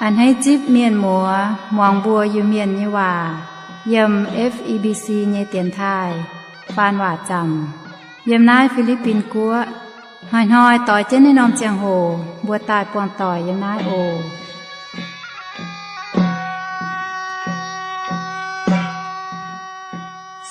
A'hneiv zipv mienh muoz muangx mbuo Iu-Mienh nyei waac yiem F E B C nyei dienx taaih faan waac zaamc yiem naaiv Fi^li^bin Guoqv. Hnoi-hnoi doix jienv naaiv norm ziangh hoc mbuo daaih buangh doic yiem naaiv oc.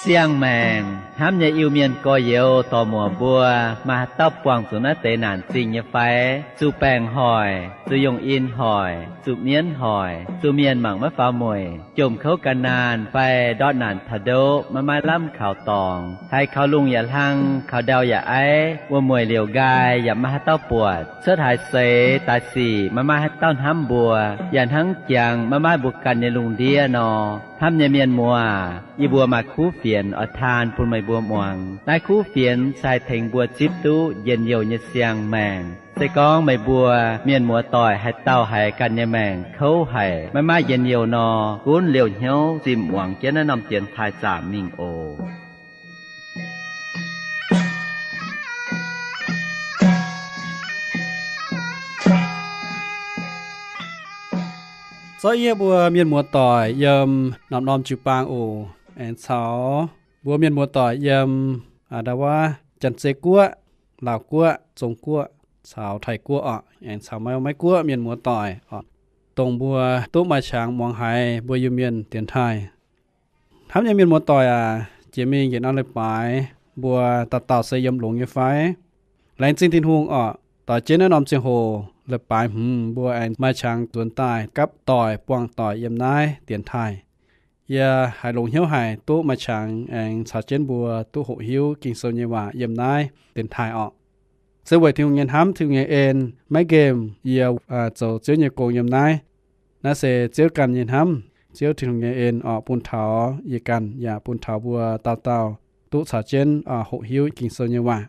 Siang-maengc hnamv nyei Iu-Mienh gorx-youz dorc-muoc mbuo, maaih haaix dauh buangh zuqc naaiv deix naanc zingh nyei fai? Zuqc baengc hoic, zuqc yongh in hoic, zuqc mienv hoic, zuqc mienh mangc maiv faaux mueic, jomc kouv gan naanh fai ndortv naanc taux ndoqv maiv maaih lamh kaux dorngx, haiz kaux lungh yaac hlang, kaux ndau yaac aiv, wuom-mueic liouc nqaai yaac maiv maaih haaix dauh buatc, cuotv haaix seix daaih sic maiv maaih haaix dauh hnamv mbuo, yaac hnangv jangx maiv maaih mbuo ganh nyei lungh ndiev nor. Hnamv nyei mienh muoz, yie mbuo maaih kuv fienx oix taan bun meih mbuo muangx. Naaiv kuv fienx se haih tengx mbuo zipv duqv njien-youh nyei siang-maengc. Se gorngv meih mbuo mienh muoz-doic haaix dauh haiz ganh nyei maengc kouv haic, maiv maaih njien-youh nor, gunv liouh hnyouv zimh muangx jienv naaiv norm dienx taaih zaamc mingh oc. Zorqv yie mbuo mienh muoz-doic yiem norm-norm jiu-baang oc, aengx caux mbuo mienh muoz-doic yiem, aa, ndau wuov Janx-Zei Guoqv, Laauv Guoqv, Zong Guoqv, caux Taiv Guoqv oc, aengx caux maiv, maiv guoqv mienh muoz-doic oc, dongh mbuo duqv maaih qangx muangx haiz mbuo Iu-Mienh dienx taaih. Hnamv nyei mienh muoz-doic aac, jiex mingh yietc norm leiz-baaix mbuo dauh dauh se yiem longx nyei fai? Laengz zingh Tin-Hungh oc, doix jienv naaiv norm ziangh hoc leiz-baaix hmz mbuo aengx maaih qangx nzuonx daaih gapv doic buangh doic yiem naaiv dienx taaih. Yie haiz longx hnyouv haic duqv maaih qangx aengx caux jienv mbuo duqv hoqc hiuv Ging-Sou nyei waac yiem naaiv dienx taaih orqc. Se weic Tin-Hungh nyei hnamv, Tin-Hungh nyei en maiv nqemh yie zoux Ziouv nyei gong yiem naaiv. Naaiv se Ziouv ganh nyei hnamv, Ziouv Tin-Hungh nyei en orqc, bun taux yie ganh yaac bun taux mbuo dauh dauh duqv caux jienv hoqc hiuv Ging-Sou nyei waac.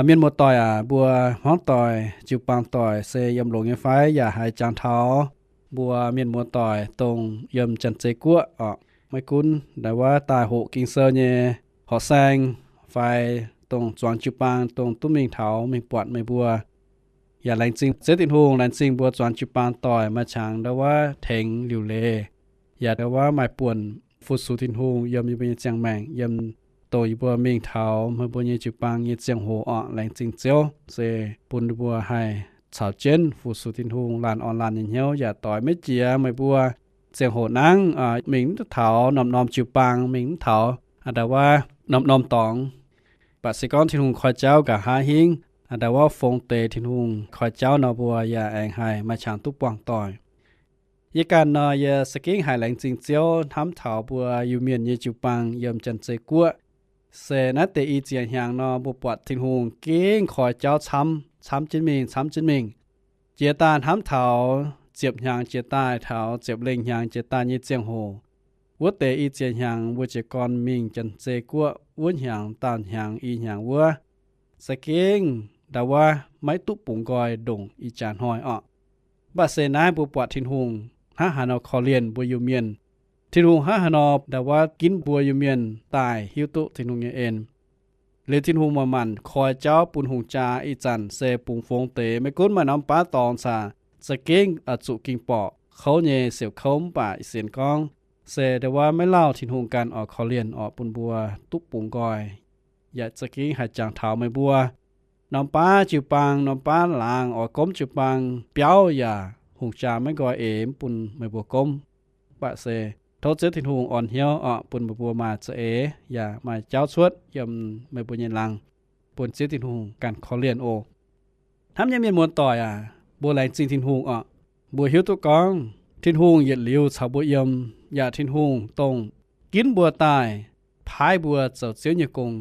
Mienh muoz-doic aac, mbuo hmuangv doic, jiu-baang doic se yiem longx nyei fai yaac haiz jangx taux mbuo mienh muoz-doic dongh yiem Janx-Zei Guoqv orqc, maiv gunv ndau wuov daaih hoqc Ging-Sou nyei horqc saeng fai dongh zuangx jiu-baang dongh duqv mingh taux mingh buatc meih mbuo. Yaac laengz zingh Ziouv Tin-Hungh, laengz zingh mbuo zuangx jiu-baang doic maaih qangx ndau wuov tengx liuc leiz, yaac ndau wuov maaih buonc fu-sux Tin-Hungh yiem yie mbuo nyei ziangh maengc, yiem dongh yie mbuo mingh taux meih mbuo nyei jiu-baang nyei ziangh hoc orqc. Laengz zingh Ziouv se bun mbuo haih caux jienv fu-sux Tin-Hungh laanh orn laanh nyei hnyouv yaac doix maiv jiex meih mbuo ziangh hoc nangv mingh mv taux norm-norm jiu-baang, mingh mv taux ndau wuov norm-norm dorngx. Mv baac se gorngv Tin-Hungh koi jauv nqa'haav hingv, ndau wuov fongx deix Tin-Hungh koi jauv nor, mbuo yaac aengx haih maaih qangx duqv buangh doic. Yie ganh nor, yie za'gengh haiz laengz zingh Ziouv hnamv taux mbuo Iu-Mienh nyei jiu-baang yiem Janx-Zei Guoqv. Se naaiv deix i ziex hnyangx nor, mbuo buatc Tin-Hungh gengh koi jauv camv, camv jienv mingh, camv jienv mingh. Jiex daaih hnamv taux ziepc hnyangx jiex daaih, taux ziepc lengh hnyangx jiex daaih nyei ziangh hoc, wuov deix i ziex hnyangx mbuo jiez gorn mingh Janx-Zei Guoqv wuov hnyangx, daauh hnyangx, i hnyangx wuov, za'gengh ndau wuov maiv duqv bungx nqoi ndongc ih jaax hnoi orqc. Mv baac se naaiv mbuo buatc Tin-Hungh hnangv haaix nor korv-lienh mbuo Iu-Mienh. Tin-Hungh hnangv haaix nor ndau wuov ginv mbuo Iu-Mienh daaih hiuv duqv Tin-Hungh nyei en. Liuz Tin-Hungh manc-manc koi jauv bun hungh jaa ih zanc se bungx fongx deix, maiv gunv maaih norm baav dorngx caux za'gengh zuqc ging-borqc kouv nyei siouc kouv, mv baac sienx gorngv se ndau wuov maiv lauh Tin-Hungh ganh oix korv-lienh oix bun mbuo duqv bungx nqoi. Yaac za'gengh haih jangx taux meih mbuo norm baav jiu-baang, norm baav laangz oix gomv jiu-baang biauv yaac hungh jaa maiv nqoi eix mv bun meih mbuo gomv. Mv baac se tov Ziouv Tin-Hungh orn hnyouv orqc, bun meih mbuo maaih za'eix yaac maaih jauv cuotv yiem meih mbuo nyei laangz, bun Ziouv Tin-Hungh ganh korv-lienh oc. Hnamv nyei mienh muoz-doic aac, mbuo laengz zingh Tin-Hungh orqc. Mbuo hiuv duqv gorngv Tin-Hungh yietc liuz caux mbuo yiem, yaac Tin-Hungh dongh ginv mbuo daaih, paaiv mbuo zoux Ziouv nyei gong,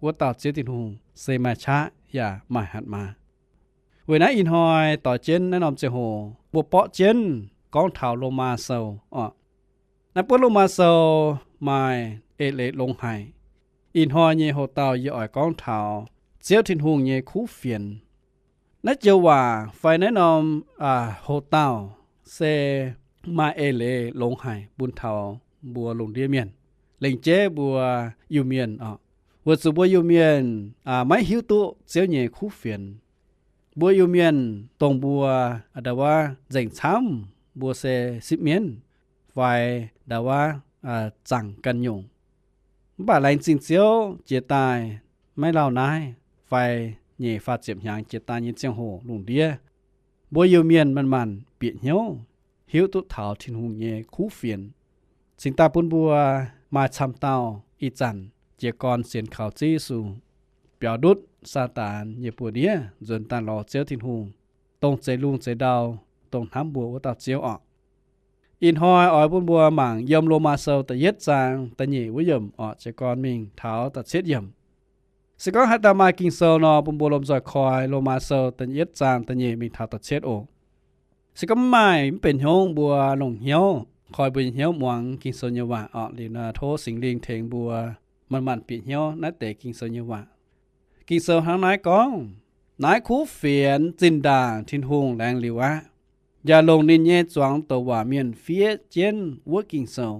wuov dauh Ziouv Tin-Hungh se maaih qaqv yaac maaih hatc maaz. Weic naaiv ih hnoi doix jienv naaiv norm ziangh hoc mbuo borqv jienv gorngv taux Lomaa Sou orqc. Naaiv buonv Lomaa Sou maaih eix leiz longx haic. Ih hnoi nyei hoc-dauh yie oix gorngv taux Ziouv Tin-Hungh nyei kuv fienx. Naaiv joux waac fai naaiv norm hoc-dauh se maaih eix leiz longx haic bun taux mbuo lungh ndiev mienh, lengc jeiv mbuo Iu-Mienh oc. Weic zuqc mbuo Iu-Mienh maiv hiuv duqv Ziouv nyei kuv fienx. Mbuo Iu-Mienh dongh mbuo ndau wuov nzengc camv mbuo se sipv mienv fai ndau wuov zaangc ganh nyungc. Mv baac laengz zingh Ziouv jiex daaih maiv lauh naaiv fai nyeic faah ziepc hnyangx jiex daaih nyei ziangh hoc lungh ndiev, mbuo Iu-Mienh manc-manc bieqc hnyouv, hiuv duqv taux Tin-Hungh nyei kuv fienx, cingx daaih bun mbuo maaih camv dauh ih zanc jiez gorn sienx kaux Ziouv Yesu, biaux ndutv Saadaan nyei buoz-ndiev, nzuonx daaih lorz Ziouv Tin-Hungh, dongh zeix lungh zeix ndau, dongh hnamv mbuo wuov dauh Ziouv orqc. Ih hnoi oix bun mbuo mangc yiem Lomaa Sou da'yietv zaang da'nyeic wuov yiemc orqc, jiez gorn mingh taux da'cietv yiemc. Se gorngv haaix dauh maaih Ging-Sou nor, bun mbuo lomh nzoih koi Lomaa Sou da'yietv zaang da'nyeic mingh taux da'cietv oc. Se gorngv mv maaih, mv benx hnyouv, mbuo longc hnyouv koi mbuo nyei hnyouv muangx Ging-Sou nyei waac orqc. Liuz nor tov Singx Lingh tengx mbuo manc-manc bieqc hnyouv naaiv deix Ging-Sou nyei waac. Ging-Sou hnangv naaiv gorngv, Naaiv kuv fienx zinh ndaangc Tin-Hungh laengz liuz aqv, yaac longc ninh nyei zuangx douc waac mienh fiev jienv wuov Ging-Sou.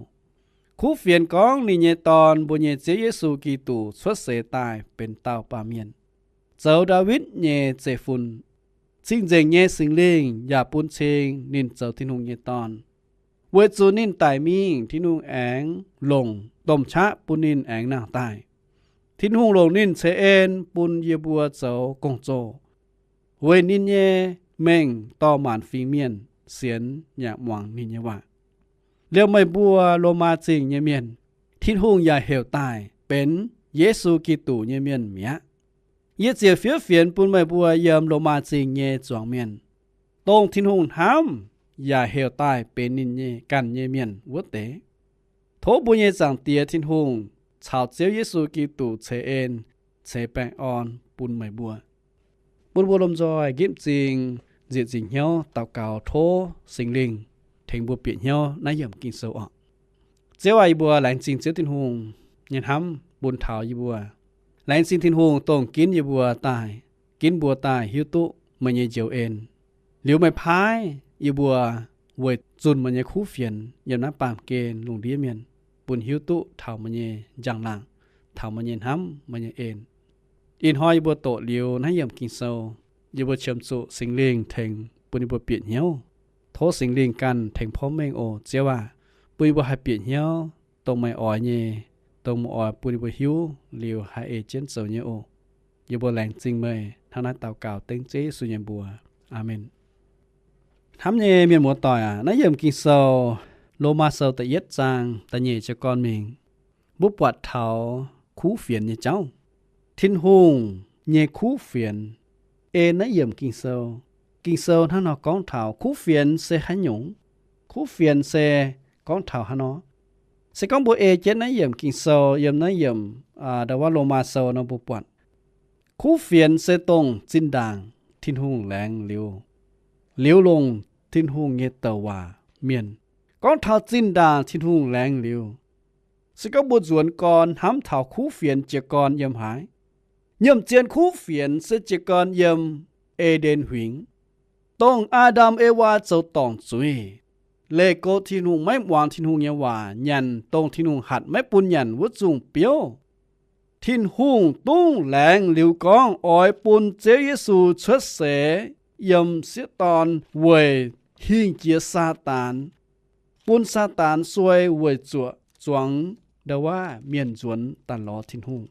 Kuv fienx gorngv ninh nyei Dorn, mbuo nyei Ziouv Yesu Giduc, cuotv seix daaih benx dauh baamh mienh, zoux Ndaawitv nyei zeiv-fun. Cing-nzengc nyei Singx Lingh yaac bun cing ninh zoux Tin-Hungh nyei Dorn, weic zuqc ninh daic mingh Tin-Hungh aengx longc domh qaqv bun ninh aengx nangh daaih. Tin-Hungh longc ninh ceix en bun yie mbuo zoux gong-zoh, weic ninh nyei mengh dorh maanc fingx mienh sienx yaac muangx ninh nyei waac. Liemh meih mbuo Lomaa Zingh nyei mienh, Tin-Hungh yaac heuc daaih benx Yesu Giduc nyei mienh mi'aqv. Yie ziouc fiev fienx bun meih mbuo yiem Lomaa Zingh nyei zuangx mienh, dongh Tin-Hungh hnamv yaac heuc daaih benx ninh nyei ganh nyei mienh wuov deix. Tov mbuo nyei Zaangc Diex Tin-Hungh caux Ziouv Yesu Giduc ceix en, ceix baengh orn bun meih mbuo. Bun mbuo lomh nzoih nqipv m'zing nzieqc nzingc hnyouv daux gaux tov Singx Lingh tengx mbuo bieqc hnyouv naaiv yiemc Ging-Sou orqc. Ziouv aac, yie mbuo laengz zingh Ziouv Tin-Hungh nyei hnamv bun taux yie mbuo. Laengz zingh Tin-Hungh dongh ginv yie mbuo daaih, ginv mbuo daaih hiuv duqv meih nyei njoux en. Liuz meih paaiv yie mbuo weic zunh meih nyei kuv fienx yiem naaiv baamh gen lungh ndiev mienh, bun hiuv duqv taux meih nyei njang-laangc, taux meih nyei hnamv, meih nyei en. Ih hnoi yie mbuo doqc liuz naaiv yiemc Ging-Sou, yie mbuo qiemx zuqc Singx Lingh tengx bun yie mbuo bieqc hnyouv. Tov Singx Lingh ganh tengx porv mengh oc, Ziouv aac. Bun yie mbuo haih bieqc hnyouv dongh meih oix nyei, dongh meih oix bun yie mbuo hiuv liuz haih ei jienv zoux nyei oc. Yie mbuo laengz zingh meih hnangv naaiv daux gaux dengv Ziouv Yesu nyei mbuox. Aamen. Hnamv nyei mienh muoz-doic aac, naaiv yiemc Ging-Sou, Lomaa Sou da'yietv zaang da'nyeic jiez gorn mingh, mbuo buatc taux kuv fienx nyei jauv. Tin-Hungh nyei kuv fienx. Ei naaiv yiemc Ging-Sou, Ging-Sou hnangv nor gorngv taux kuv fienx se haaix nyungc? Kuv fienx se gorngv taux haaix nor? Se gorngv mbuo ei jienv naaiv yiemc Ging-Sou yiem naaiv yiemc, aa, ndau wuov Lomaa Sou nor mbuo buatc, kuv fienx se dongh zinh ndaangc Tin-Hungh laengz liuz, liuz longc Tin-Hungh nyei douc waac mienh. Gorngv taux zinh ndaangc Tin-Hungh laengz liuz, se gorngv mbuo nzuonx gorn hnamv taux kuv fienx jiez gorn yiem haaix? Nyiemc zien kuv fienx se jiez gorn yiem E^nden Huingx, dongh Aa^ndam Ewaa zoux dorngc zuiz, leih go Tin-Hungh, maiv muangx Tin-Hungh nyei waac, nyanc dongh Tin-Hungh hatc maiv bun nyanc wuov zungh biouv. Tin-Hungh dungv laengz liuz gorngv oix bun Ziouv Yesu cuotv seix yiem sieqv dorn weic hingh jiex Saadaan, bun Saadaan suei weic zuoqc zuangx ndau wuov mienh nzuonx daaih lorz Tin-Hungh.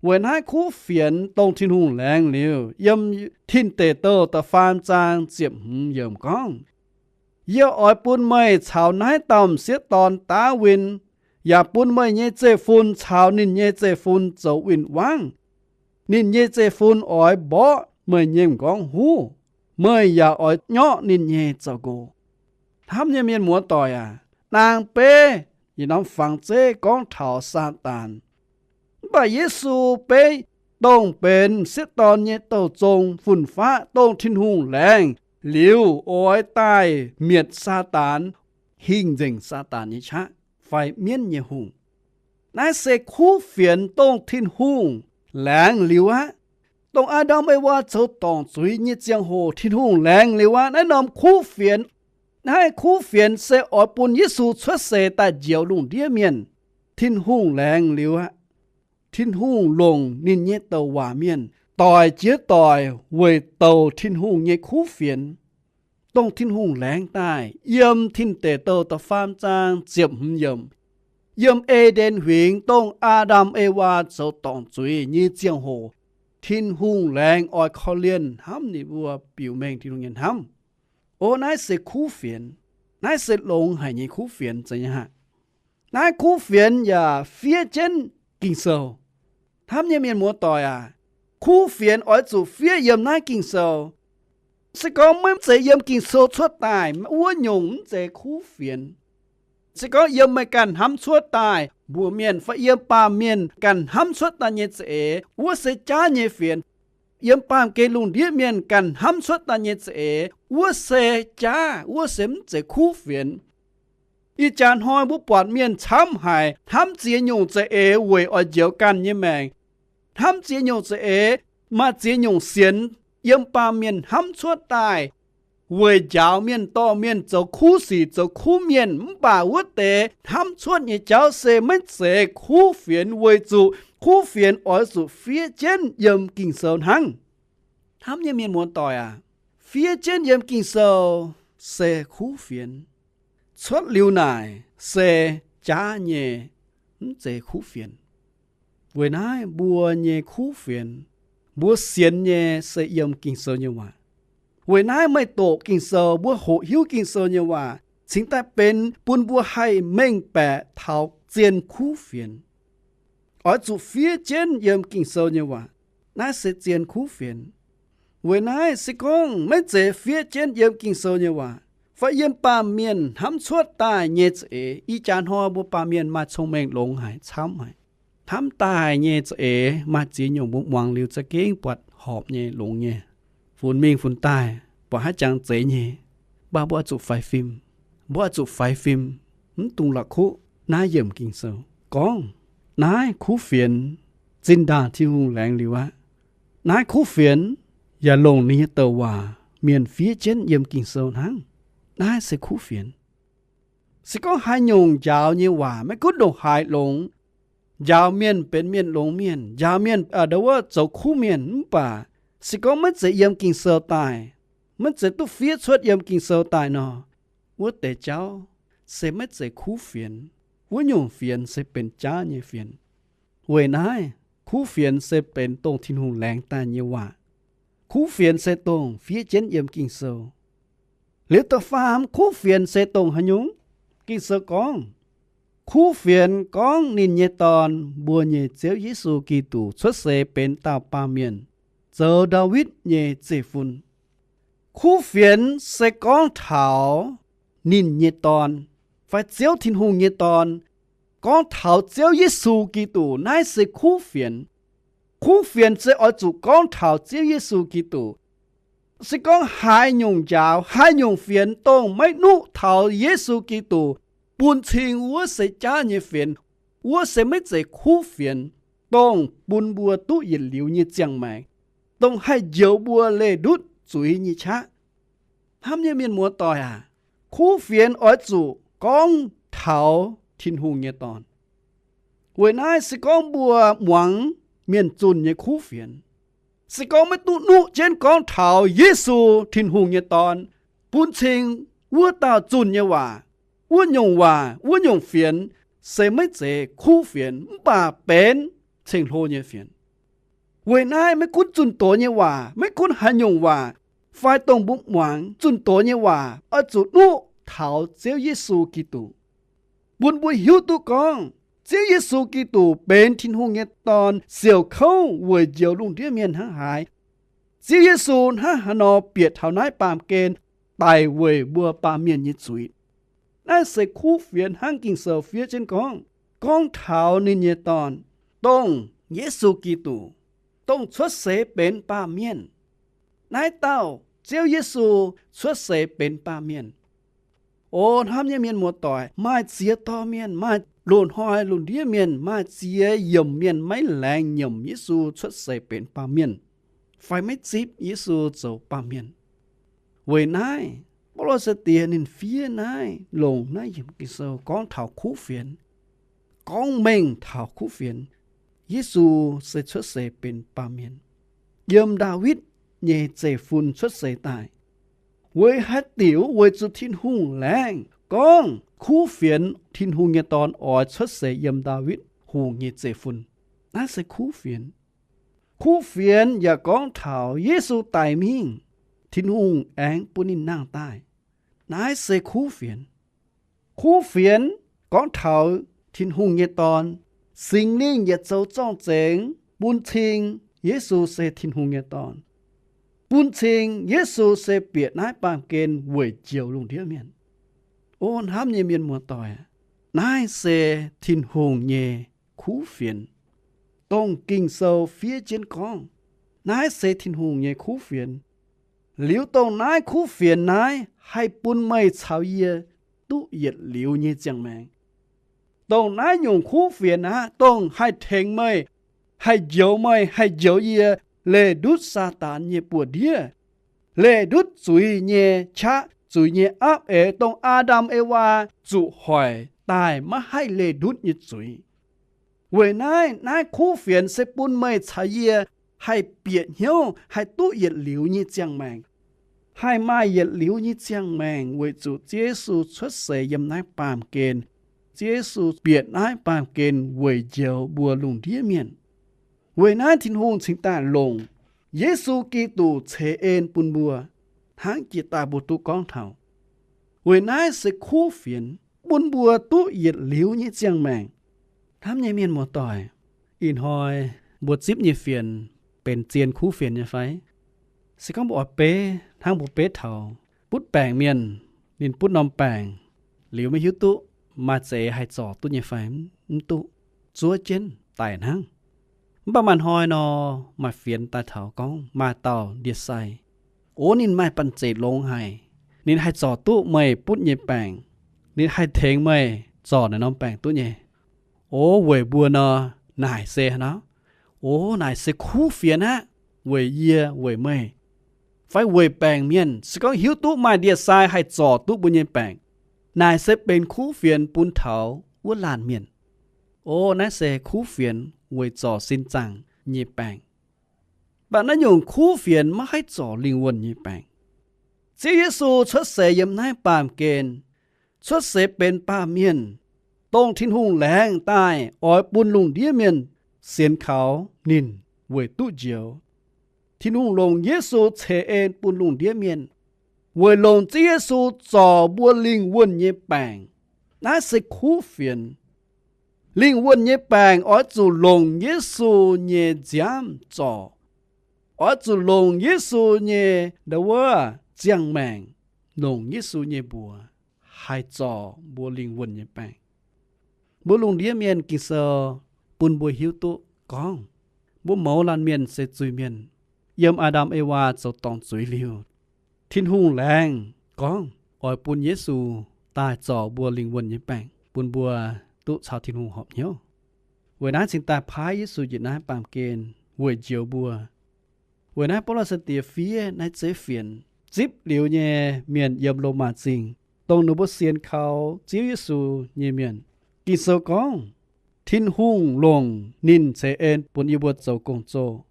Weic naaiv kuv fienx dongh Tin-Hungh laengz liuz, yiem Tin Deic Douh da'faam zaang ziepc hmz yiemc gorngv, Yie oix bun meih caux naaiv dauh m'sieqv dorn daav win, yaac bun meih nyei zeiv-fun caux ninh nyei zeiv-fun zoux win-wangv. Ninh nyei zeiv-fun oix mborqv meih nyei m'nqorngv huv, meih yaac oix nyorqv ninh nyei zaux-nqox. Hnamv nyei mienh muoz-doic aac, naang beiv yietc norm fangx zeiv gorngv taux Saadaan. Mv baac Yesu beiv dongh benx sieqv dorn nyei douh zong fun-faqv, dongh Tin-Hungh laengz liuz oix daaih mietc Saadaan, hingh nzengc Saadaan nyei qaqv fai mienv nyei hungh. Naaiv se kuv fienx dongh Tin-Hungh laengz liuz aqv. Dongh Aa^ndam Ewaa zoux dorngc zuiz nyei ziangh hoc Tin-Hungh laengz liuz aqv. Naaiv norm kuv fienx, naaiv kuv fienx se oix bun Yesu cuotv seix daaih njoux lungh ndiev mienh. Tin-Hungh laengz liuz aqv. Tin-Hungh longc ninh nyei douc waac mienh doic jiez doic weic douc Tin-Hungh nyei kuv fienx. dongh Tin-Hungh laengz daaih yiem Tin Deic Douh da'faam zaang ziepc hmz yiemc, yiem E^nden Huingx dongh Aa^ndam Ewaa zoux dorngc zuiz nyei ziangh hoc, Tin-Hungh laengz oix korv-lienh hnamv ninh mbuo biux mengh Tin-Hungh nyei hnamv. O, naaiv se kuv fienx. Naaiv se longx haic nyei kuv fienx, zeiz nyei aqv. Naaiv kuv fienx yaac fiev jienv Ging-Sou. Hnamv nyei mienh muoz-doic aac, kuv fienx oix zuqc fiev yiem naaiv Ging-Sou. Se gorngv maiv zeiz yiem Ging-Sou cuotv daaih, wuov nyungc mv zeiz kuv fienx. Se gorngv yiem meih ganh hnamv cuotv daaih mbuox mienh fai yiem baamh mienh ganh hnamv cuotv daaih nyei za'eix, wuov se jaav nyei fienx. Yiem baamh gen lungh ndiev mienh ganh hnamv cuotv daaih nyei za'eix, wuov se jaav, wuov se mv zeiz kuv fienx. Ih jaax hnoi mbuo buatc mienh camv haic, hnamv ziex nyungc za'eix weic oix njoux ganh nyei maengc, hnamv ziex nyungc za'eix, maaih ziex nyungc sienx yiem baamh mienh hnamv cuotv daaih weic njaaux mienh, dorh mienh zoux kuv sic, zoux kuv mienh. Mv baac wuov deix hnamv cuotv nyei jauv se maiv zeiz kuv fienx, weic zuqc kuv fienx oix zuqc fiev jienv yiem Ging-Sou hnangv. Hnamv nyei mienh muoz-doic aac, fiev jienv yiem Ging-Sou se kuv fienx. Cuotv liuz naaic se jaav nyei, mv zeiz kuv fienx. Weic naaiv mbuo nyei kuv fienx, mbuo sienx nyei se yiem Ging-Sou nyei waac. Weic naaiv meih doqc Ging-Sou, mbuo hoqc hiuv Ging-Sou nyei waac, cingx daaih benx bun mbuo haih mengh baeqc taux zien kuv fienx. Oix zuqc fiev jienv yiem Ging-Sou nyei waac. Naaiv se zien kuv fienx. Weic naaiv se gorngv maiv zeiz fiev jienv yiem Ging-Sou nyei waac fai yiem baamh mienh hnamv cuotv daaih nyei za'eix, ih jaax hnoi mbuo baamh mienh maaih cong-mengh longx haic, camv haic. Hnamv daaih nyei za'eix maaih ziex nyungc mbuo muangx liuz za'gengh buatc horpc nyei, longx nyei. Funx mingh funx daaih buatc haaix jangx zeiz nyei, mv baac mbuo oix zuqc faix fim. Mbuo oix zuqc faix fim, mv dungx la'kuqv naaiv yiemc Ging-Sou gorngv naaiv kuv fienx zinh ndaangc Tin-Hungh laengz liuz aqv. Naaiv kuv fienx yaac longc ninh nyei douc waac mienh fiev jienv yiem Ging-Sou hnangv. Naaiv se kuv fienx. Se gorngv haaix nyungc njaaux nyei waac maiv gunv ndongc haaix longx, njaaux mienh benx mienh longx mienh, njaaux mienh ndau wuov zoux kuv mienh, mv baac se gorngv maiv zeiz yiem Ging-Sou daaih, maiv zeiz duqv fiev cuotv yiem Ging-Sou daaih nor, wuov deix jauv se maiv zeiz kuv fienx. Wuov nyungc fienx se benx jaav nyei fienx. Weic naaiv, kuv fienx se benx dongh Tin-Hungh laengz daaih nyei waac. Kuv fienx se dongh fiev jienv yiem Ging-Sou. Liuz da'faam kuv fienx se dongh haaix nyungc? Ging-Sou gorngv, kuv fienx gorngv ninh nyei Dorn, mbuo nyei Ziouv Yesu Giduc, cuotv seix benx dauh baamh mienh, zoux Ndaawitv nyei zeiv-fun. Kuv fienx se gorngv taux ninh nyei Dorn, fai Ziouv Tin-Hungh nyei Dorn, gorngv taux Ziouv Yesu Giduc. Naaiv se kuv fienx. Kuv fienx se oix zuqc gorngv taux Ziouv Yesu Giduc. Se gorngv haaix nyungc njaaux, haaix nyungc fienx dongh maiv nuqv taux Yesu Giduc bun cing, wuov se jaav nyei fienx. Wuov se maiv zeiz kuv fienx, dongh bun mbuo duqv yietc liuz nyei ziangh maengc, dongh haih njoux mbuo leih ndutv zuiz nyei qaqv. Hnamv nyei mienh muoz-doic aac, kuv fienx oix zuqc gorngv taux Tin-Hungh nyei Dorn. Weic naaiv se gorngv mbuo muangx mienh zunh nyei kuv fienx, se gorngv maiv duqv nuqv jienv gorngv taux Yesu, Tin-Hungh nyei Dorn, bun cing wuov dauh zunh nyei waac, wuov nyungc waac, wuov nyungc fienx se maiv zeiz kuv fienx, mv baac benx ceng-hlo nyei fienx. Weic naaiv maiv gunv zunh doz nyei waac, maiv gunv haaix nyungc waac, fai dongh mbuo muangx zunh doz nyei waac, oix zuqc nuqv taux Ziouv Yesu Giduc, bun mbuo hiuv duqv gorngv Ziouv Yesu Giduc benx Tin-Hungh nyei Dorn, siouc kouv weic njoux lungh ndiev mienh hnangv haaix. Ziouv Yesu hnangv haaix nor bieqc taux naaiv baamh gen daic weic mbuo baamh mienh nyei zuiz. Naaiv se kuv fienx hnangv Ging-Sou fiev jienv gorngv, gorngv taux ninh nyei Dorn, dongh Yesu Giduc, dongh cuotv seix benx baamh mienh. Naaiv dauh Ziouv Yesu cuotv seix benx baamh mienh. O hnamv nyei mienh muoz-doic, maaih ziex dorh mienh, maaih loz-hnoi lungh ndiev mienh, maaih ziex yiemc mienh maiv laengz nyiemc Yesu cuotv seix benx baamh mienh, fai maiv zipv Yesu zoux baamh mienh. Weic naaiv, Baulo sai-diex ninh fiev naaiv longc naaiv yiemc Ging-Sou gorngv taux kuv fienx, gorngv mengh taux kuv fienx. Yesu se cuotv seix benx baamh mienh, yiem Ndaawitv nyei zeiv-fun cuotv seix daaih. Weic haaix diuc? Weic zuqc Tin-Hungh laengz gorngv kuv fienx, Tin-Hungh nyei Dorn, oix cuotv seix yiem Ndaawitv Hungh nyei zeiv-fun. Naaiv se kuv fienx. Kuv fienx yaac gorngv taux Yesu daic mingh, Tin-Hungh aengx bun ninh nangh daaih. Naaiv se kuv fienx. Kuv fienx gorngv taux Tin-Hungh nyei Dorn, Singx Lingh yietc zoux zorng-zengx bun cing Yesu se Tin-Hungh nyei Dorn, bun cing Yesu se bieqc naaiv baamh gen weic njoux lungh ndiev mienh. O hnamv nyei mienh muoz-doic, naaiv se Tin-Hungh nyei kuv fienx, dongh Ging-Sou fiev jienv gorngv, naaiv se Tin-Hungh nyei kuv fienx. Liuz dongh naaiv kuv fienx naaiv haih bun meih caux yie duqv yietc liuz nyei ziangh maengc. Dongh naaiv nyungc kuv fienx aqv, dongh haih tengx meih, haih njoux meih, haih njoux yie leih ndutv Saadaan nyei buoz-ndiev, leih ndutv zuiz nyei qaqv, zuiz nyei apv eix, dongh Aa^ndam Ewaa zuqc hoic daaih maiv haih leih ndutv nyei zuiz. Weic naaiv, naaiv kuv fienx se bun meih caux yie haih bieqc hnyouv, haih duqv yietc liuz nyei ziangh maengc, haih maaih yietc liuz nyei ziangh maengc weic zuqc Ziouv Yesu cuotv seix yiem naaiv baamh gen. Ziouv Yesu bieqc naaiv baamh gen weic njoux mbuo lungh ndiev mienh. Weic naaiv Tin-Hungh cingx daaih longc Yesu Giduc ceix en bun mbuo, hnangv jiex daaih mbuo duqv gorngv taux. Weic naaiv se kuv fienx bun mbuo duqv yietc liuz nyei ziangh maengc. Hnamv nyei mienh muoz-doic, ih hnoi mbuo zipv nyei fienx benx zien kuv fienx nyei fai? Se gorngv mbuo oix beiv hnangv mbuo beiv taux butv baengc mienh, ninh butv norm baengc liuz maiv hiuv duqv maaih zeix haih zorc duqv nyei fai? Mv duqv, zuov jienv daic hnangv. Mv baac maaih hnoi nor, maaih fienx daaih taux gorngv maaih dauh ndie-sai, o, ninh maaih banh zeic longx haic, ninh haih zorc duqv meih butv nyei baengc, ninh haih tengx meih zorc naaiv norm baengc duqv nyei. O, weic mbuo nor, naaic se haaix nor? O, naaic se kuv fienx aqv, weic yie, weic meih, fai weic baengc mienh. Se gorngv hiuv duqv maaih ndie-sai haih zorc duqv mbuo nyei baengc, naaic se benx kuv fienx bun taux wuov laanh mienh. O, naaiv se kuv fienx weic zorc sin zaangc nyei baengc. Mv baac naaiv nyungc kuv fienx maiv haih zorc lingh wuonh nyei baengc. Ziouv Yesu cuotv seix yiem naaiv baamh gen, cuotv seix benx baamh mienh, dongh Tin-Hungh laengz daaih oix bun lungh ndiev mienh sienx kaux ninh weic duqv njoux. Tin-Hungh longc Yesu ceix en bun lungh ndiev mienh, weic longc Ziouv Yesu zorc mbuo lingh wuonh nyei baengc. Naaiv se kuv fienx. Lingh wuonh nyei baengc oix zuqc longc Yesu nyei nziaamv zorc. Oix zuqc longc Yesu nyei ndau wuov ziangh maengc, longc Yesu nyei mbuox haih zorc mbuo lingh wuonh nyei baengc. Mbuo lungh ndiev mienh, Ging-Sou bun mbuo hiuv duqv gorngv, mbuo mouz laanh mienh se zuiz-mienh. Yiem Aa^ndam Ewaa zoux dorngc zuiz liuz, Tin-Hungh laengz gorngv oix bun Yesu daaih zorc mbuo lingh wuonh nyei baengc, bun mbuo duqv caux Tin-Hungh horpc hnyouv. Weic naaiv cingx daaih paaiv Yesu njiec naaiv baamh gen weic njoux mbuo. Weic naaiv Baulo sai-diex fiev naaiv zeiv fienx, zipv liuz nyei mienh yiem Lomaa Zingh, dongh ninh mbuo sienx kaux Ziouv Yesu nyei mienh. Ging-Sou gorngv, Tin-Hungh longc ninh ceix en bun yie mbuo zoux gong-zoh,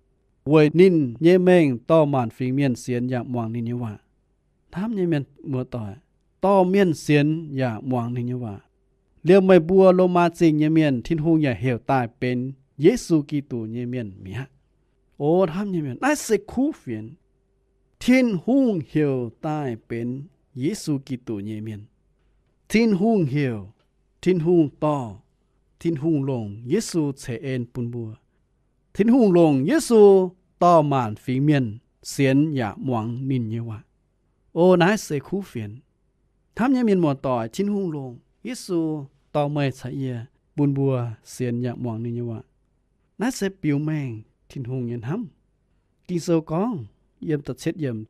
weic ninh nyei mengh dorh maanc fingx mienh sienx yaac muangx ninh nyei waac. Hnamv nyei mienh muoz-doic, dorh mienh sienx yaac muangx ninh nyei waac. Liemh meih mbuo Lomaa Zingh nyei mienh, Tin-Hungh yaac heuc daaih benx Yesu Giduc nyei mienh mi'aqv. O hnamv nyei mienh, naaiv se kuv fienx. Tin-Hungh heuc daaih benx Yesu Giduc nyei mienh. Tin-Hungh heuc, Tin-Hungh dorh, Tin-Hungh longc Yesu ceix en bun mbuo. Tin-Hungh longc Yesu dorh maanc fingx mienh sienx yaac muangx ninh nyei waac. O naaiv se kuv fienx. Hnamv nyei mienh muoz-doic, Tin-Hungh longc Yesu dorh meih caux yie, bun mbuo sienx yaac muangx ninh nyei waac. Naaiv se biux mengh Tin-Hungh nyei hnamv. Ging-Sou gorngv, yiem da'cietv yiemc,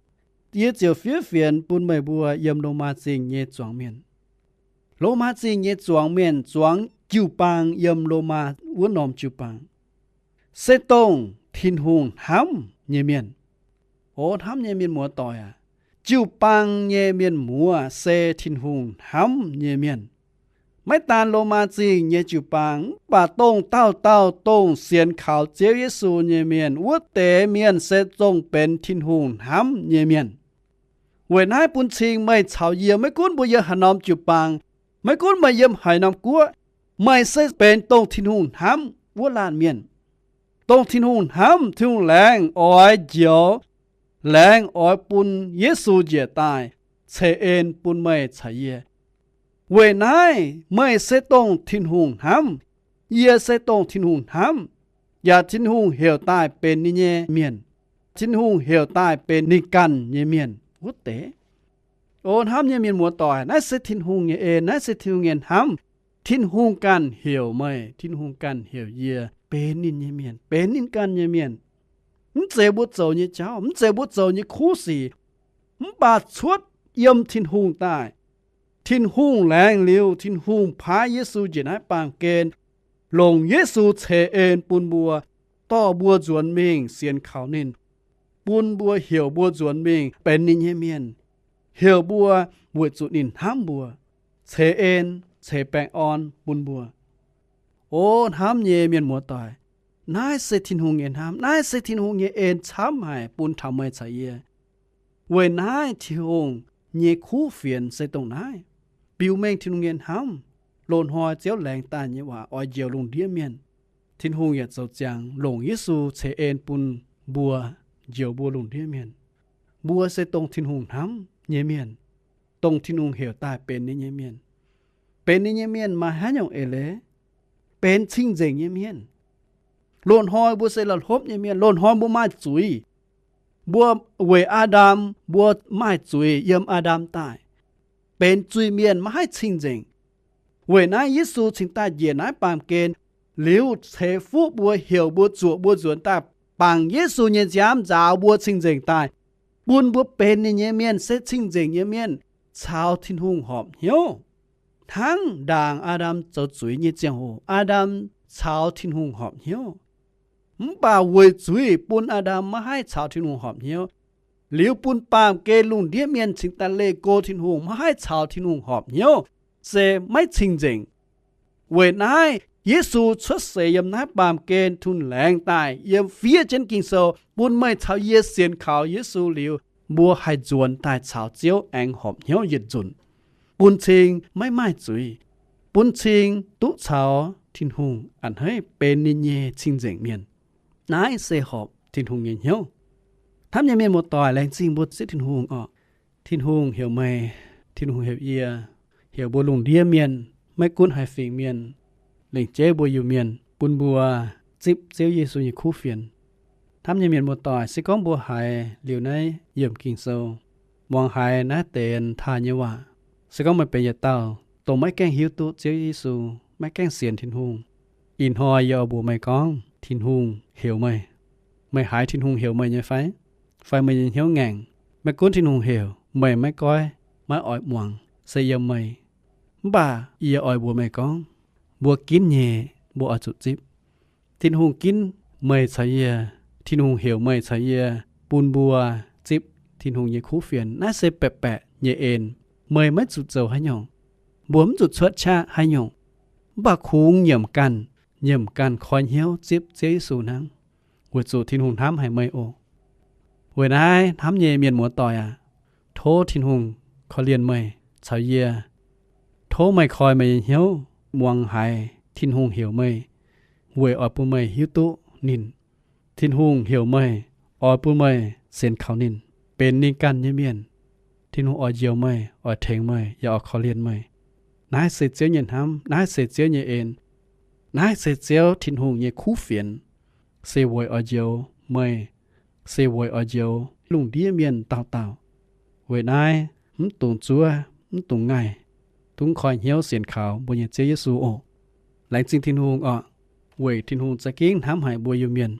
Yie ziouc fiev fienx bun meih mbuo yiem Lomaa Zingh nyei zuangx mienh. Lomaa Zingh nyei zuangx mienh zuangx jiu-baang yiem Lomaa wuov norm jiu-baang, se dongh Tin-Hungh hnamv nyei mienh. O hnamv nyei mienh muoz-doic aac, jiu-baang nyei mienh muoz se Tin-Hungh hnamv nyei mienh. Maiv daan Lomaa Zingh nyei jiu-baang, mv baac dongh dauh dauh dongh sienx kaux Ziouv Yesu nyei mienh, wuov deix mienh se dongh benx Tin-Hungh hnamv nyei mienh. Weic naaiv bun cing meih caux yie, maiv gunv mbuo yiem haaix norm jiu-baang, maiv gunv meih yiem haaix norm guoqv, meih se benx dongh Tin-Hungh hnamv wuov laanh mienh, dongh Tin-Hungh hnamv, Tin-Hungh laengz oix njoux, laengz oix bun Yesu njiec daaih ceix en bun meih caux yie. Weic naaiv meih se dongh Tin-Hungh hnamv, yie se dongh Tin-Hungh hnamv, yaac Tin-Hungh heuc daaih benx ninh nyei mienh. Tin-Hungh heuc daaih benx ninh ganh nyei mienh wuov deix. O hnamv nyei mienh muoz-doic, naaiv se Tin-Hungh nyei en, naaiv se Tin-Hungh nyei hnamv. Tin-Hungh ganh heuc meih, Tin-Hungh ganh heuc yie benx ninh nyei mienh, benx ninh ganh nyei mienh. Mv zeiz mbuo zoux nyei jauv, mv zeiz mbuo zoux nyei kuv sic, mv baac cuotv yiem Tin-Hungh daaih. Tin-Hungh laengz liuz, Tin-Hungh paaiv Yesu njiec naaiv baamh gen, longc Yesu ceix en bun mbuo, dorh mbuo nzuonx mingh sienx kaux ninh, bun mbuo heuc mbuo nzuonx mingh benx ninh nyei mienh, heuc mbuo weic zuqc ninh hnamv mbuo, ceix en, ceix baengh orn bun mbuo. O hnamv nyei mienh muoz-doic, naaiv se Tin-Hungh nyei hnamv, naaiv se Tin-Hungh nyei en camv haic bun taux meih caux yie. Weic naaiv Tin-Hungh nyei kuv fienx se dongh naaiv, biux mengh Tin-Hungh nyei hnamv, loz-hnoi Ziouv laengz daaih nyei waac oix njoux lungh ndiev mienh. Tin-Hungh yaac zoux ziangx longc Yesu ceix en bun mbuo, njoux mbuo lungh ndiev mienh. Mbuo se dongh Tin-Hungh hnamv nyei mienh, dongh Tin-Hungh heuc daaih benx ninh nyei mienh. Benx ninh nyei mienh maaih haaix nyungc eix leiz? Benx cing-nzengc nyei mienh. Loz-hnoi mbuo se la'hlopv nyei mienh, loz-hnoi mbuo maaih zuiz. Mbuo weic Aa^ndam, mbuo maaih zuiz yiem Aa^ndam daaih, benx zuiz-mienh maiv haih cing-nzengc. Weic naaiv Yesu cingx daaih njiec naaiv baamh gen liuz ceix fuqv mbuo, heuc mbuo, zuoqc mbuo nzuonx daaih bangc Yesu nyei nziaamv nzaaux mbuo cing-nzengc daaih, bun mbuo benx ninh nyei mienh se cing-nzengc nyei mienh, caux Tin-Hungh horpc hnyouv. Hnangv ndaangc Aa^ndam zoux zuiz nyei ziangh hoc, Aa^ndam caux Tin-Hungh horpc hnyouv. Mv baac weic zuiz bun Aa^ndam maiv haih caux Tin-Hungh horpc hnyouv. Liuz bun baamh gen lungh ndiev mienh cingx daaih leih go Tin-Hungh, maiv haih caux Tin-Hungh horpc hnyouv, se maiv cing-nzengc. Weic naaiv Yesu cuotv seix yiem naaiv baamh gen tun laengz daaih yiem fiev jienv Ging-Sou bun meih caux yie sienx kaux Yesu liuz, mbuo haih nzuonx daaih caux Ziouv aengx horpc hnyouv yietc nzunc, bun cing maiv maaih zuiz, bun cing duqv caux Tin-Hungh a'hneiv benx ninh nyei cing-nzengc mienh. Naaiv se horpc Tin-Hungh nyei hnyouv. Hnamv nyei mienh muoz-doic, laengz zingh mbuo Ziouv Tin-Hungh orqc. Tin-Hungh heuc meih, Tin-Hungh heuc yie, heuc mbuo lungh ndiev mienh, maiv gunv haaix fingx mienh, lengc jeiv mbuo Iu-Mienh, bun mbuo zipv Ziouv Yesu nyei kuv fienx. Hnamv nyei mienh muoz-doic, se gorngv mbuo haiz liuz naaiv yiemc Ging-Sou, muangx haiz naaiv deix taaih nyei waac, se gorngv meih benx yietc dauh dongh maiv gaengh hiuv duqv Ziouv Yesu, maiv gaengh sienx Tin-Hungh, ih hnoi yie oix mbuox meih gorngv Tin-Hungh heuc meih. Meih haiz Tin-Hungh heuc meih nyei fai? Fai meih nyei hnyouv ngaengc, maiv gunv Tin-Hungh heuc, meih maiv goiv, maiv oix muangx, se yiem meih. Mv baac yie oix mbuox meih gorngv, mbuo ginv nyei, mbuo oix zuqc zipv. Tin-Hungh ginv meih caux yie, Tin-Hungh heuc meih caux yie, bun mbuo zipv Tin-Hungh nyei kuv fienx. Naaiv se baeqc baeqc nyei en. Meih maiv zuqc zoux haaix nyungc. Mbuo mv zuqc cuotv qaqv haaix nyungc. Mv baac kungx nyiemc ganh, nyiemc ganh koi hnyouv zipv Ziouv Yesu hnangv, weic zuqc Tin-Hungh hnamv haic meih oc. Weic naaiv hnamv nyei mienh muoz-doic aac, tov Tin-Hungh korv-lienh meih caux yie. Tov meih koi meih nyei hnyouv muangx haiz Tin-Hungh heuc meih, weic oix bun meih hiuv duqv ninh. Tin-Hungh heuc meih, oix bun meih sienx kaux ninh, benx ninh ganh nyei mienh. Tin-Hungh oix njoux meih, oix tengx meih, yaac oix korv-lienh meih. Naaiv se Ziouv nyei hnamv, naaiv se Ziouv nyei en. Naaiv se Ziouv Tin-Hungh nyei kuv fienx, se weic oix njoux meih, se weic oix njoux lungh ndiev mienh dauh dauh. Weic naaiv mv dungx zuov, mv dungx ngaih, dungx koi hnyouv sienx kaux mbuo nyei Ziouv Yesu oc. Laengz zingh Tin-Hungh orqc, weic Tin-Hungh za'gengh hnamv haic mbuo Iu-Mienh.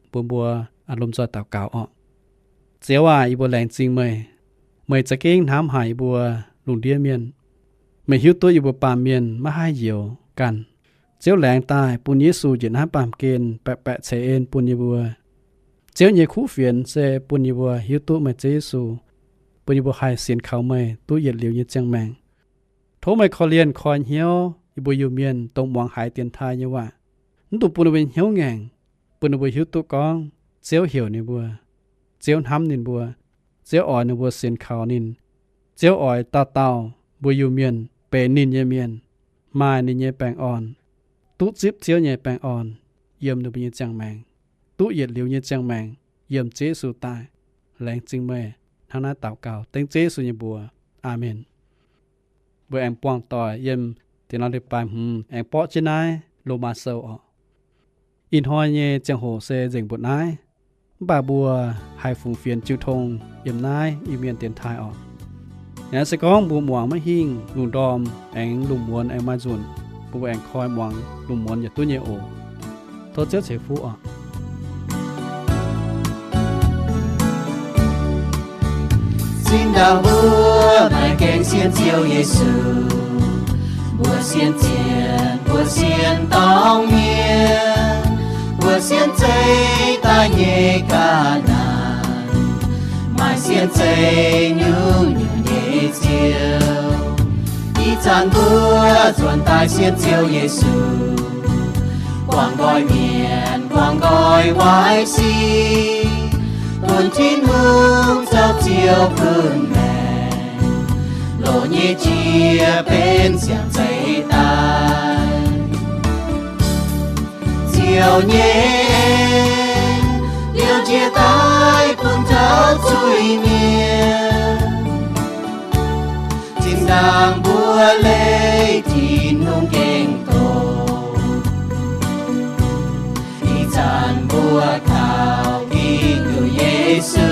Mbuo mbuo lomh nzoih daux gaux orqc. Ziouv aac, yie mbuo laengz zingh meih. Meih za'gengh hnamv haic yie mbuo lungh ndiev mienh. Meih hiuv duqv yie mbuo baamh mienh maiv haih njoux ganh. Ziouv laengz daaih bun Yesu njiec naaiv baamh gen baeqc baeqc ceix en bun yie mbuo. Ziouv nyei kuv fienx se bun yie mbuo hiuv duqv meih Ziouv Yesu, bun yie mbuo haih sienx kaux meih duqv yietc liuz nyei ziangh maengc. Tov meih korv-lienh koi hnyouv yie mbuo Iu-Mienh dongh muangx haiz dienx taaih nyei waac. Mv dungx bun ninh mbuo hnyouv ngaengc, bun ninh mbuo hiuv duqv gorngv Ziouv heuc ninh mbuo, Ziouv hnamv ninh mbuo, Ziouv oix ninh mbuo sienx kaux ninh. Ziouv oix dauh dauh mbuo Iu-Mienh benx ninh nyei mienh, maaih ninh nyei baengh orn, duqv zipv Ziouv nyei baengh orn yiem ninh mbuo nyei ziangh maengc, duqv yietc liuz nyei ziangh maengc yiem Ziouv Yesu daaih. Laengz zingh meih. Hnangv naaiv daux gaux dengv Ziouv Yesu nyei mbuox. Aamen. Mbuo aengx buangh doic yiem deix norm leiz-baaix hmz aengx borqv jienv naaiv Lomaa Sou orqc. Ih hnoi nyei ziangh hoc se nzengc mbuoqc naaiv, mv baac mbuo haih fungx fienx jiu tong yiem naaiv Iu-Mienh dienx taaih orqc. Naaiv se gorngv mbuo muangx maiv hingh lungh ndorm aengx lungh muonz aengx maaih nzunc, mbuo aengx koi muangx lungh muonz yietc duqv nyei oc. Tov Ziouv ceix fuqv orqc. Zinh ndaangc mbuo maiv gaengh sienx Ziouv Yesu, mbuo sienx zienh, mbuo sienx dorngx mienh, mbuo sienx zeiv daaih nyei ga'naaiv, maaih sienx zeiv nyungc-nyungc nyei ziouv. Ih zanc mbuo nzuonx daaih sienx Ziouv Yesu, guangc nqoi mienh, guangc nqoi waaiv sic, bun Tin-Hungh zoux Ziouv bun maengc, loz nyei jiex benx siang zeiv daaih. Ziouv nyei en liouh njiec daaih bun taux zuiz-mienh. Zinh ndaangc mbuo leih Tin-Hungh gengh doqc, ih zanc mbuo kaux Giduc Yesu,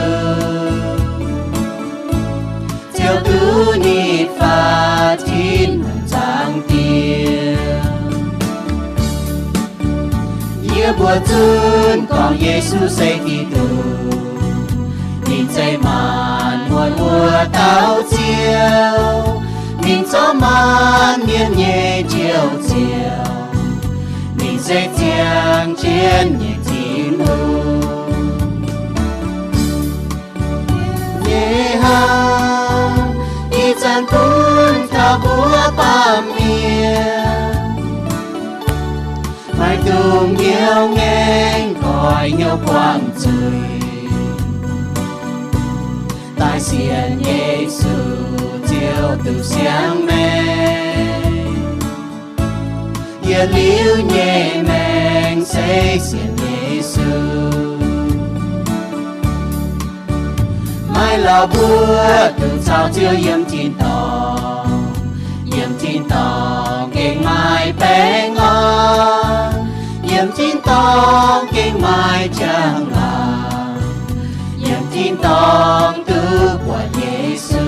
Ziouv duqv nitv faatv Tin-Hungh Zaangc Diex. Yie mbuo zunv gorngv Yesu se Giduc, ninh se maanc muotc wuov dauh Ziouv, ninh zorqv maanc mienh nyei njoux ziouc, ninh se ziangh jienv nyei Tin-Hungh. Nyei hnamv ih zanc bun taux mbuo baamh mienh, maiv dungx hnyouv ngaengc goix hnyouv buangh zuiz, daaih sienx Yesu Ziouv duqv siang maengc. Yietc liuz nyei maengc se sienx Yesu. Maiv lauh mbuo duqv caux Ziouv yiem tin-dorngh, yiem tin-dorngh gengh maaih baengh orn, yiem tin-dorngh gengh maaih njang-laangc, yiem tin-dorngh duqv buatc Yesu.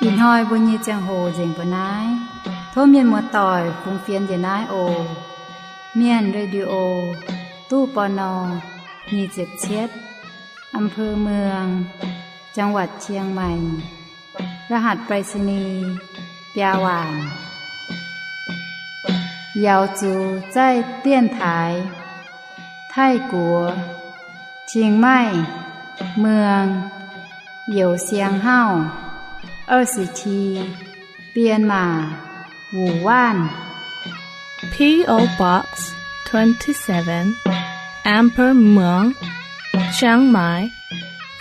Ih hnoi mbuo nyei ziangh hoc nzengc mbuoqc naaiv. Tov mienh muoz-doic fungx fienx njiec naaiv oc. Mienh Radio, ตู้ ปณ. nyic ziepc cietv, อำเภอเมือง จังหวัดเชียงใหม่ รหัสไปรษณีย์ biaa waanc. Yaux zuqc zaih 电台 Taiv-Guoqv, Chiang Mai, Muang, Youz Siang Hauv, 二十七, Myanmar, Wuhan. P O Box twenty-seven, Amber Muang, Chiang Mai,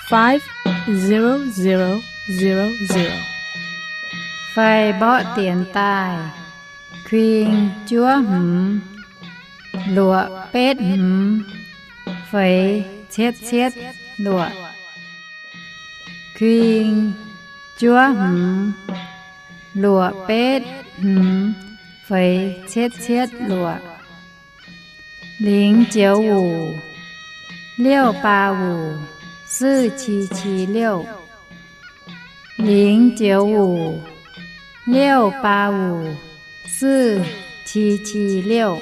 five zero zero zero zero. Fai mborqv dienx daaih: kuing juov hmz luoqc betv hmz feix cietv cietv luoqc. Kuing juov hmz luoqc betv hmz feix cietv cietv luoqc. 零九五, 六八五, 四七七六. 零九五, 六八五, 四七七六.